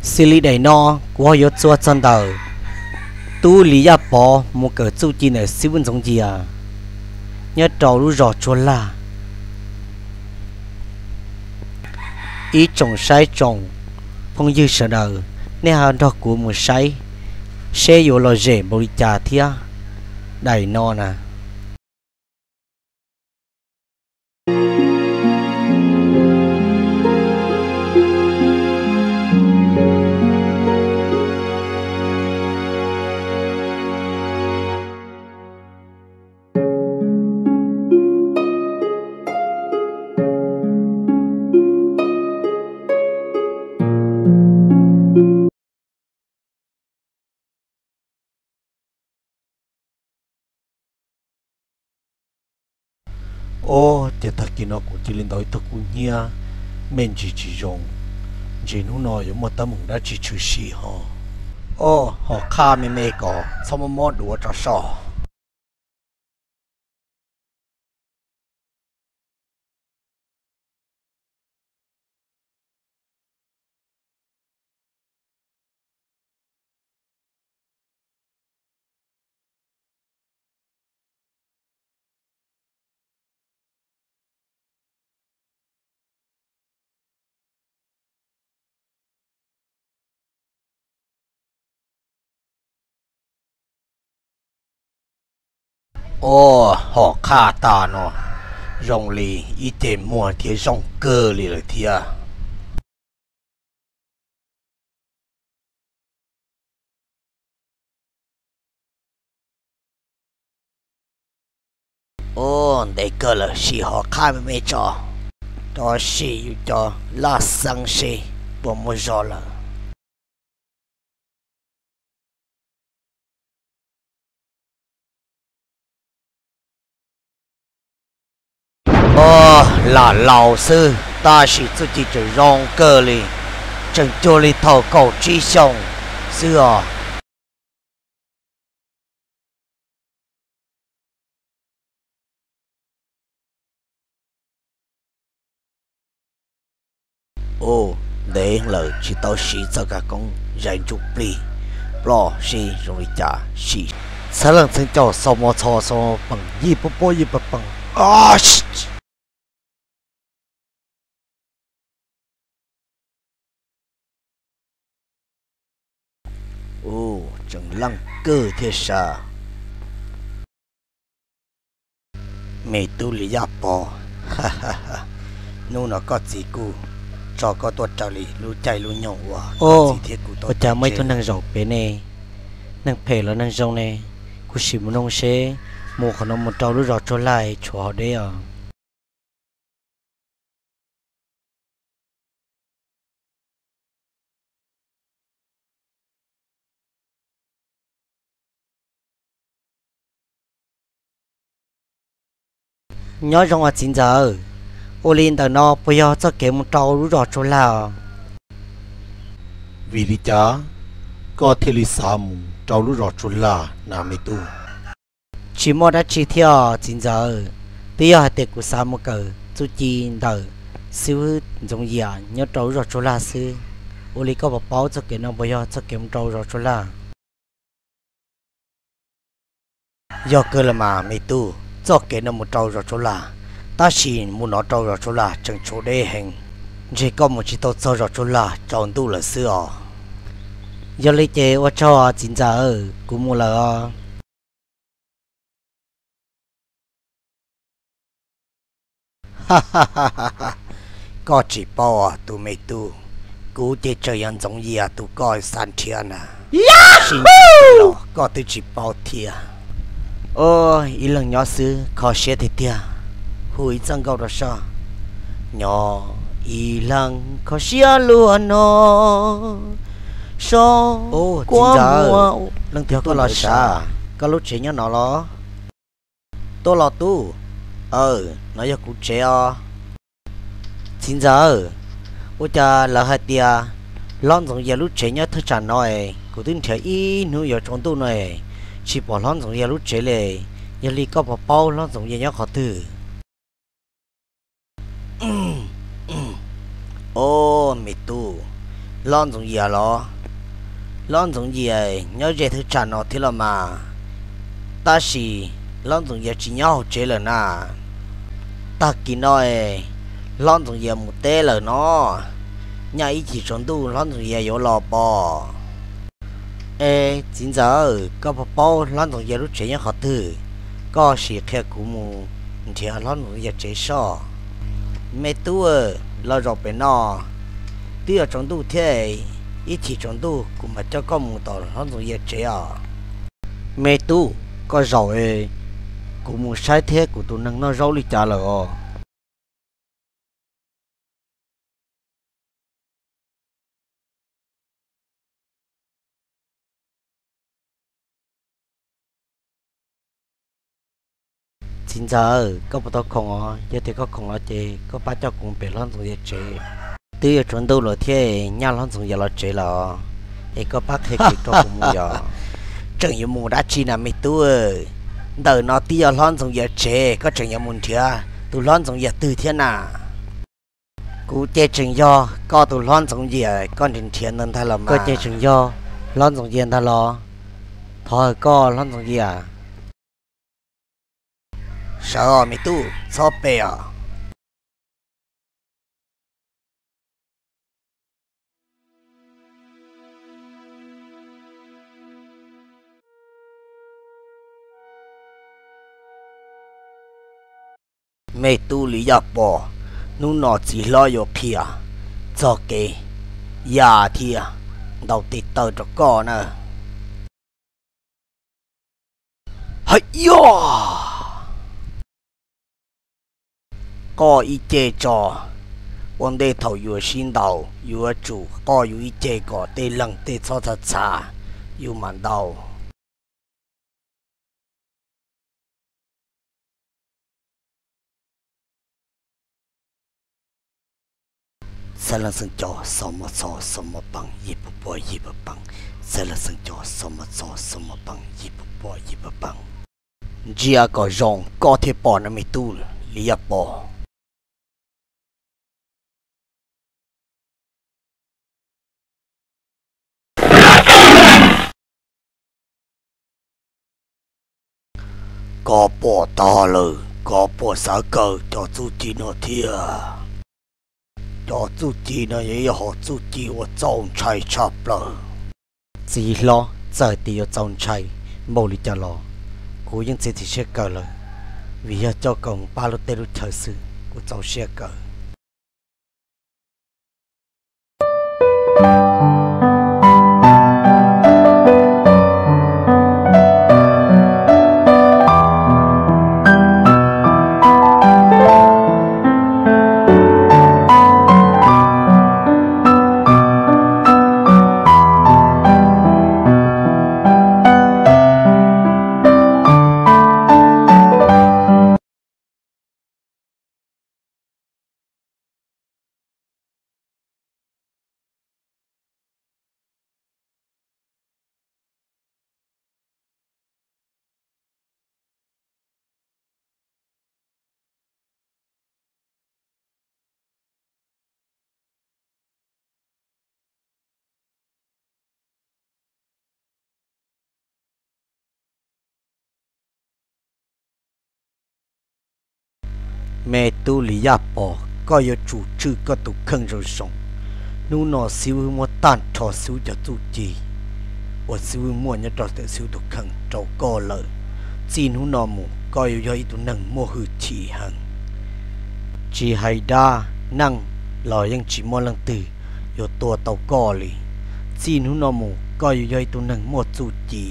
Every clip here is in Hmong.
Xws li daim no kuv ho yuav txuas txog ntawm tub Lis Yaj Pov mus kawm txuj ci ntawm xib hwb Ntxoov Yias nyob rau lub zos Tsuag Laj. Ib tsoom saib tsoom phooj ywg sawv daws, nej ho nrog kuv mus saib seb yuav lom zem npaum li cas thiab daim no na. Ob, ces tag kis no kuv cia li ntaus ib tug kub hnyiab me ntsis tsis zoo, ntshe hnub no yuav muaj teeb meem dab tsi tshwm sim ho. Ob, hom qhaj me me kom txhob mob mob duav tso soj. Ob, hom qhaj tas no zoo li ib ce muag thiab zoo kawg li lawm thiab. Ub, ntev kawg lawm, sim hom qhaj me me tso, rov sim yus cov laj xeeb seb puas muaj zog lawm. Ub, lam laus xwb tab sis txuj ci tseem zoo kawg li, tseem cuag li thaum kaum tsib xyoos xwb os. Ub, ntev lawm tsis tau siv txoj kab koob zais ntsuj plig ploj seb zoo li cas, sim. Txhab leej txheej caum xaus mos txhos xaus peem yij pob pob yij pes peem. Ub, tseem leej kawg thiab sas. Me tub Lis Yaj Pov, hnub no koj txiv kuj tso koj tuaj raws li lub caij lub nyoog uas koj txiv thiab kuv tau. Ua cas muaj ib tug neeg zaum pem ne? Neeg phem los neeg zoo ne? Kuv sim mus noog seb, mus qhov no mus rau lub zos Tsuag Laj tshuav hauv deb os. Nyob zoo os txiv ntxawm, ua li ntawm no puas yog txoj kev mus rau lub zos Tsuag Laj os? Vim li cas koj thiaj li xav mus rau lub zos Tsuag Laj na me tub? Tsis muaj dab tsi thiab os txiv ntxawm, twb yog hais tias kuv xav mus kawm txuj ci ntawm xib hwb Ntxoov Yias nyob rau lub zos Tsuag Laj xwb. Ua li koj puas paub txoj kev no puas yog txoj kev mus rau zos Tsuag Laj? Yog kawg los mas me tub, txoj kev no mus rau zos Tsuag Laj, tab sis mus no rau zos Tsuag Laj tseem tshuav deb heev, ntshe koj mus tsis tau txog zos Tsuag Laj tsaus ntuj lawm xwb os. Yog li ces ua tsaug txiv ntxawm, kuv mus lawm os. Koj tsis paub os tus me tub, kuv ces tseem yog Ntxoov Yias tus koj xav nrhiav na. Sib ntsib los koj twb tsis paub thiab. Ib leeg nyob xwb kho siab tiag tiag. Hu ib txoj nkauj rau soj. Nyob ib leeg kho siab luag no, so. Txiv ntxawm, leej twg tuaj los sav? Koj lub tsev nyob no los? Tuaj los tub. Aw, no yog kuv tsev os. Txiv ntxawm, ua cas lawv hais tias hlob Ntxoov Yias lub tsev nyob thaj tsam no es kuv twb nrhiav ib hnub yuav tsaus ntuj no es tsis pom hlob Ntxoov Yias lub tsev li. Yog li koj puas paub hlob Ntxoov Yias nyob qhov twg? Ob, me tub, Hlob Ntxoov Yias los? Hlob Ntxoov Yias nyob ze thaj tsam no thiab los mas, tab sis Hlob Ntxoov Yias tsis nyob hauv tsev lawm na. Tag kis no Hlob Ntxoov Yias mus teb lawm no, nyaj ib chim tsaus ntuj Hlob Ntxoov Yias yuav los pom. Es txiv ntxawm, koj puas paub Hlob Ntxoov Yias lub tsev nyob qhov twg? Koj sim qhia kuv mus nrhiav Hlob Ntxoov Yias tsev soj. Me tub, los zaum pem no, twb yuav tsaus ntuj thiab, ib chim tsaus ntuj kuv mam coj koj mus tom Hlob Ntxoov Yias tsev os. Me tub, koj zaum, kuv mus saib thiab kuv tus neeg noj zaub li cas lawm os. Txiv ntxawm, koj puas tau khoom os? Yog tias koj khoom los ces koj pab coj kuv pem Hlob Ntxoov Yias tsev. Twb yuav tsaus ntuj lawm thiab, nyaj Hlob Ntxoov Yias los tsev lawm, es koj pab qhia kev rau kuv mus yom. Tseem yuav mus dab tsi na me tub? Ntawm no twb yog Hlob Ntxoov Yias tsev, koj tseem yuav mus nrhiav tus Hlob Ntxoov Yias twg thiab na? Kuv ces tseem yog koj tus Hlob Ntxoov Yias koj nrhiav nrhiav ntawd ntag los mas. Koj ces tseem yog Hlob Ntxoov Yias ntag los? Thov hawm koj Hlob Ntxoov Yias. Sawv os me tub, txhob pe os. Me tub Lis Yaj Pov, hnub no txiv hlob yuav qhia txog kev ya thiab ntaus tes taw rau koj na. Hais yog koj ib ce tso, ua ntej thaum yuav sib ntaus yuav tsum koj yus ib ce kom tej leeg tej txhob txhav txhav, yus mam ntaus. Txhaj leej xeem co xo mo txo xo mo pees yig pug pua yig pug pees. Txhaj leej xeem co xo mo txo xo mo pees yig pug pua yig pug pees. Ntsia kom zoo koj thiaj pom na me tub Lis Yaj Pov. Koj pom tag lawm, koj puas xav kawm cov txuj ci no thiab? Cov txuj ci no yog ib hom txuj ci uas txaus ntshai tshaj plaws. Txiv hlob, txawm tias yuav txaus ntshai npaum li cas los kuv yeej txiav txim siab kawm lawm, vim yog coj kawm mus pab lub teb lub chaw xwb, kuv txaus siab kawm. Me tub Lis Yaj Pov, koj yuav tsum tswj koj tus kheej zoo zoo. Hnub no Xib Hwb muab tag nrho Xib Hwb cov txuj ci uas Xib Hwb muaj nyob rau ntawm Xib Hwb tus kheej rau koj lawm. Txij hnub no mus koj yuav yog ib tug neeg muaj hwj chim heev, tsis hais dab neeg los yeej tsis muaj leej twg yuav tua tau koj li. Txij hnub no mus koj yuav yog ib tug neeg muaj txuj ci.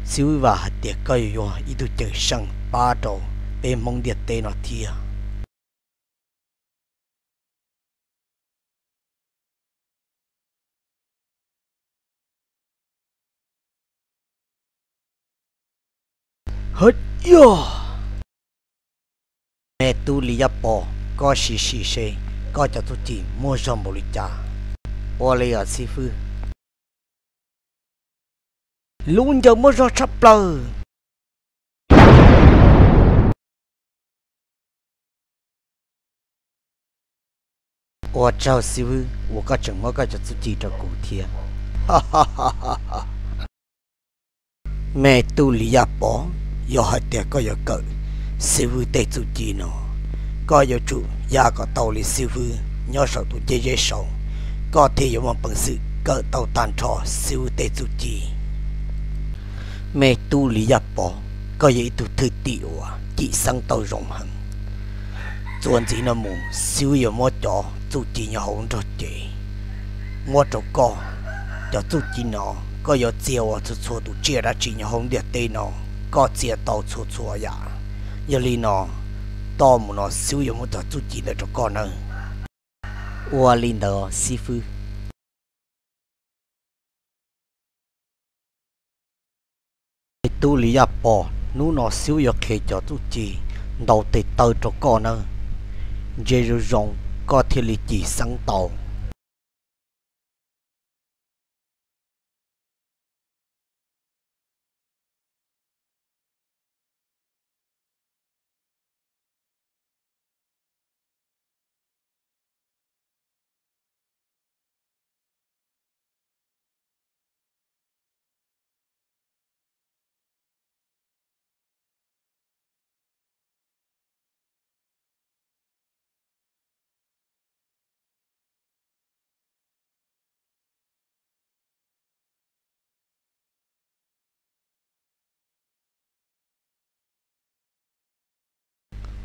Xib Hwb vam hais tias koj yuav yog ib tug cawm seej pab rau peb Hmoob ntiaj teb no thiab. Hwb, yog me tub Lis Yaj Pov, koj sim sim seb koj cov txuj ci muaj zog npaum li cas. Ua li os Xib Hwb. Lub ncaws muaj zog tshaj plaws. Ua tsaug xib hwb uas koj tseem muab koj cov txuj ci rau kuv thiab. Me tub Li Yaj Pov, yog hais tias koj yuav kawm xib hwb tej txuj ci no, koj yuav tsum ya kom tau li xib hwb nyob saum tus ncej zeb saud, koj thiaj yuav muaj peev xwm kawm tau tag nrho xib hwb tej txuj ci. Me tub Li Yaj Pov, koj yog ib tug thwj tim uas cim xeeb tau zoo heev. Txuas ntxiv no mus xib hwb yuav muab cov txuj ci nyob hauv nrog cev muab rau koj. Cov txuj ci no koj yuav txia ua txhua txhua tus tsiaj dab tsi nyob hauv ntiaj teb no, koj txia tau txhua txhua yam. Yog li no, toj mus no xib hwb yuav muab cov txuj ci ntawd rau koj nawb. Ua li ntawd xib hwb. Me tub Li Yaj Pov, hnub no xib hwb yuav qhia cov txuj ci ntaus tes taw rau koj nawb. Ntsia zoo zoo, koj thiaj li cim xeeb tau.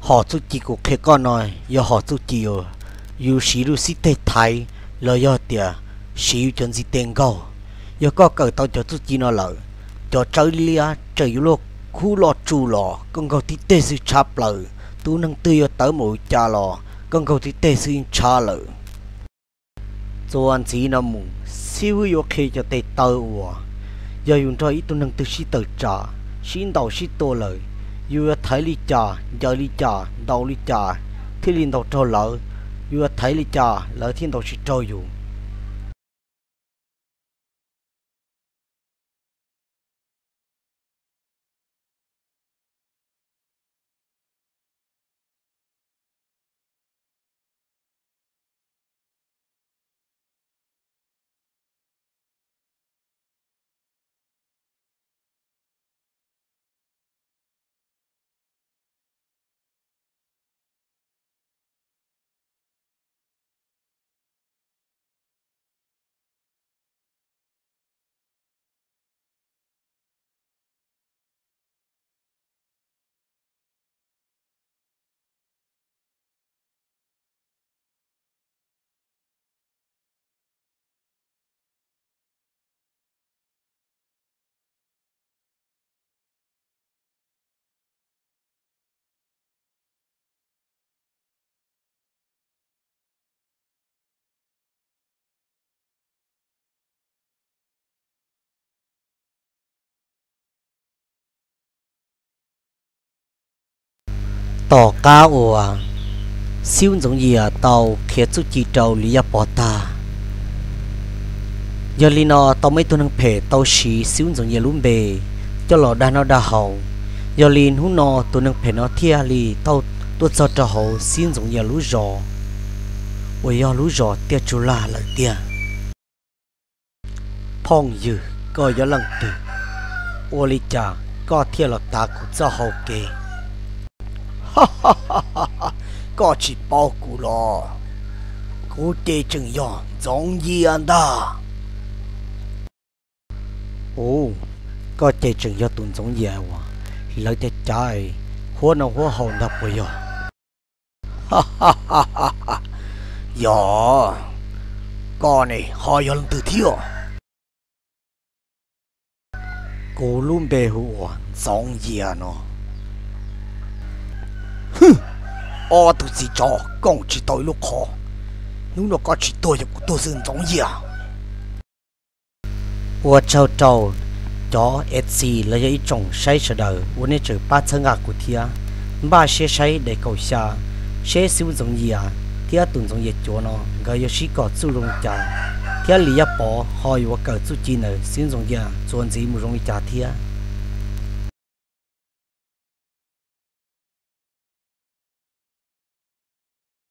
Hom txuj ci kuv qhia koj no yog hom txuj ci uas yus siv lub xib teg thaiv los yog tias siv yus cov ntiv tes nkaug. Yog koj kawm tau cov txuj ci no lawm, cov tsawb liab tseem yuav luag khub loj tsuj los koj nkaug tib teg xwb tshav plaws. Tus neeg twg yuav tawv mus cas los koj nkaug tib teg xwb yeej tshav lawm. Txuas ntxiv no mus xib hwb yuav qhia cov tes taw uas yog yus nrog ib tug neeg twg sib tawm tsam, sib ntaus sib tua lawm, yus yuav thaiv li cas, ncaws li cas, ntaus li cas thiaj li ntaus raug lawv, yus yuav thaiv li cas lawv thiaj ntaus tsis raug yus. Tom qab uas Xib Ntxoov Yias tau qhia txuj ci rau Li Yaj Pov tag, yog li no tau muaj ib tug neeg phem tau siv Xib Ntxoov Yias lub npe coj los dag noj dag haus. Yog li hnub no tus neeg phem no thiaj li tau tuaj txog rau hauv Xib Ntxoov Yias lub zos uas yog lub zos Tiaj Tsug Lag lawm tiag. Phooj ywg, koj yog leej twg? Ua li cas koj thiaj los tav kuv txoj hau kev? Koj tsis paub kuv los? Kuv ces tseem yog Ntxoov Yias ntag. Ub, koj ces tseem yog tus Ntxoov Yias uas lawv cav cav huab no huab haus ntag puas yog? Yog, koj ne ho yog leej twg thiab? Kuv lub npe hu ua Ntxoov Yias no. Hwj, ob tug txiv tsov koom tsis tau ib lub qhov, hnub no koj tsis tuag yog kuv tuag xwb Ntxoov Yias. Ua tsaug rau cov F C los yog ib tsoom saib sawv daws uas nej tseem pab txhawb nqa kuv thiab. Npaj siab saib daim kaum xya seb Xib Ntxoov Yias thiab tus Ntxoov Yias cuav no nkawd yuav sib kom txuj zoo li cas, thiab Li Yaj Pov ho yuav kawm txuj ci ntawm Xib Ntxoov Yias txuas ntxiv mus zoo li cas thiab.